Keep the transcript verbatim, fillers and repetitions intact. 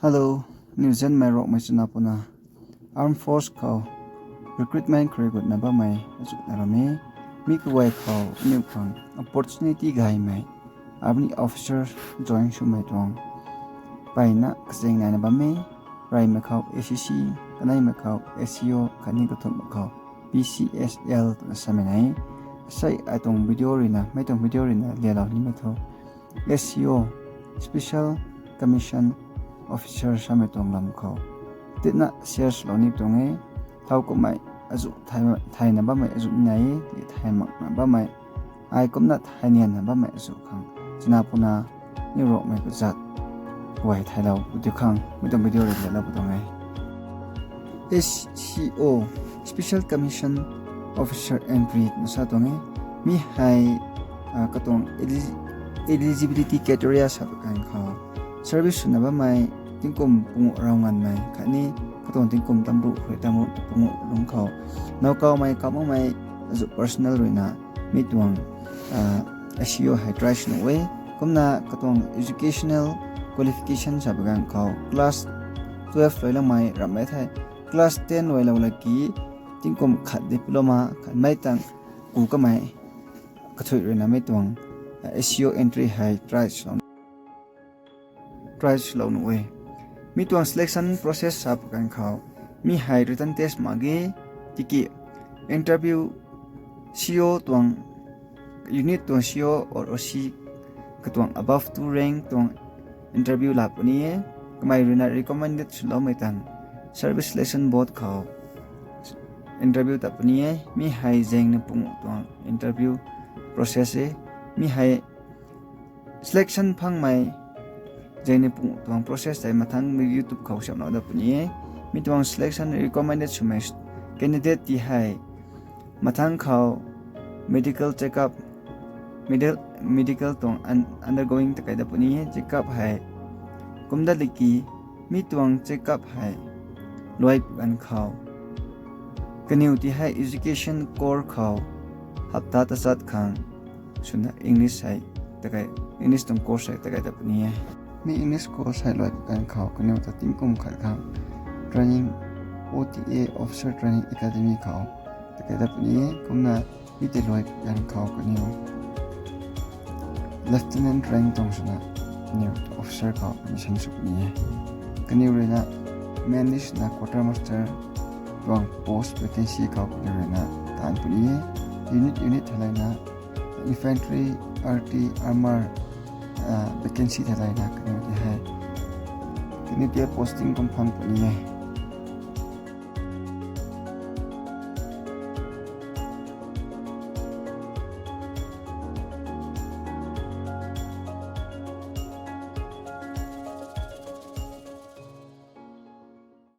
Hello, niw zanmei Rongmei chana puna. Armed Force khou recruitment khou rui gutna bammei azuh na ram e. Mi kaguay khou aniu khang opportunity gaymei army officer join swmei tuang mpeyna kachang naina bam e. Reymei khou A C C, kaneimei khou S C O, khatni kathumhmei khou P C S L twna samei nai. Asei ai tuang video ruina, mei tuang video ruina lialou nimei thu S C O, Special Commission Officer samei tuang lam khou tina share lou ni tuang e. Thowkumhmei azuh thayna bammei azuh ni nai e, ti thay makna bammei, ai kumna thay nianna bammei azuh khang chana puna, niw Rongmei kazat guay thaylou pu ti khang mi tuang video rui lialou pu tuang e. S C O, Special Commission Officer entry na sa tuang e. Mi hei katuang eligibility criteria sa tu kan khou service swna bammei tingkum pungu rav nganvmei khatni katuang tingkum tamruh khou tamruh pungu lungc khou nowkawmei kamakmei azuh personal ruina mi tuang S C O hei try sw nuh e. Kumna katuang educational qualification sa pu kan khou class twelve luailoumei ramhmei thei class ten luailou laki tingkum khat diploma khatmei tang ku kamei kathui ruina mi tuang S C O entry hei try swlou nuh e. Mi tuang selection process sa pu kan khou mi hei written test mak ge, tiki interview C O tuang, unit tuang C O or O C katuang above two rank tuang interview la puni e. Kamei ruina recommended swloumei tang Service Selection Board khou interview ta puni e. Mi hei zaengni pungu tuang interview process e. Mi hei selection phangmei zaengni pungu tuang process tei mathangmei YouTube khou siamlou dat puni e. Mi tuang selection recommended swmei candidate ti hei mathang khou medical checkup, medical tuang undergoing ta kai dat puni e. Checkup hei kumdat liki mi tuang checkup hei luai pu kan khou kaniw ti hei education core khou hapta tachat khang swna English hei, English tuang course hei ta kai dat puni e. Mi English course hei luai pu kan khou kaniw ta tingkum khat khang training, O T A, Officer Training Academy khou ta kai dat puni e. Kumna mi tei luai pu kan khou kaniw Lieutenant rank tuang swna kaniw officer khou admission sw puni e. Kaniw ruina mainly swna quartermaster tuang post vacancy khou kaniw ruina taanc puni e. Unit unit theilayna infantry, artillery, armor vacancy theilayna kaniw ti hei kaniw ti posting kum phang puni e.